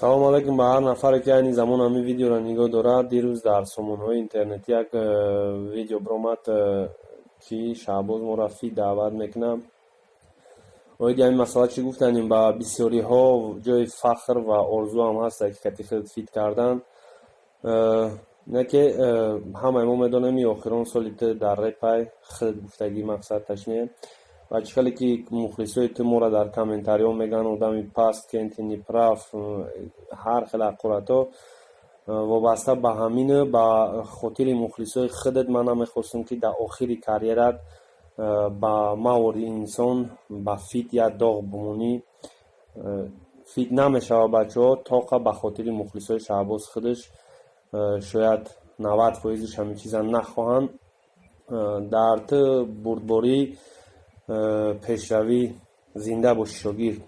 Салому алайкум ба ҳар нафаре, ки айни замон ҳамин видеоро нигоҳ дорад. Дирӯз дар сомонаҳои интернетӣ як видео баромад, ки Шаҳбоз моро feat даъват мекунад. Оиди ҳамин масъала чӣ гуфтанем? Ба бисёриҳо ҷои фахр ва орзуам ҳаст, ки кати худ feat кардан. Не ки ҳамаи мо медонем, ин охирон соли ту дар репай, худ гуфтагӣ, мақсад, точнее. Ва чӣ хеле ки мухлисои ту моро дар комментариҳо мегӯянд: одами паст, кенти неправ, ҳар хел ҳақоратҳо. Вобаста ба ҳамин, ба хотири мухлисои худат, ман намехостам, ки дар охири карьерат ба мавори инсон ба feat як доғ бимонӣ. Feat намешавад, бачаҳо, тоқа ба хотири мухлисои Шаҳбоз худаш. Шояд 90 фоизиш ҳамин чиза нахоҳанд. Дар ту бурдборӣ, пешравӣ, зинда бошӣ, шогирд.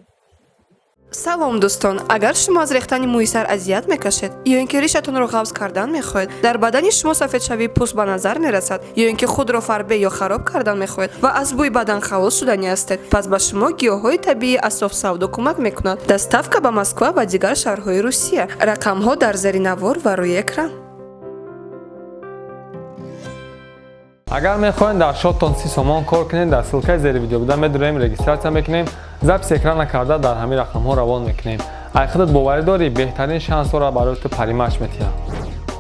Салом, дӯстон! Агар шумо аз рехтани мӯи сар азият мекашед ё ин ки ришатонро ғафз кардан мехоҳед, дар бадани шумо сафедшавии пӯст ба назар мерасад, ё ин ки худро фарбе ё хароб кардан мехоҳед ва аз бӯи бадан халос шуданӣ ҳастед, пас ба шумо гиёҳҳои табиии Асоф Савдо кӯмак мекунад. Доставка ба Москва ва дигар шаҳрҳои Русия. Рақамҳо дар зери навор ва рӯи экран. Агар мехоҳед дар счёттон 30 сомон кор кунед, дар ссылкаи зери видео буда медуроем, регистрация мекунем, запись экрана карда, дар ҳамин рақамҳо равон мекунем. Ай худат боварӣ дорӣ, беҳтарин шансҳоро барои ту Паримач метиҳад.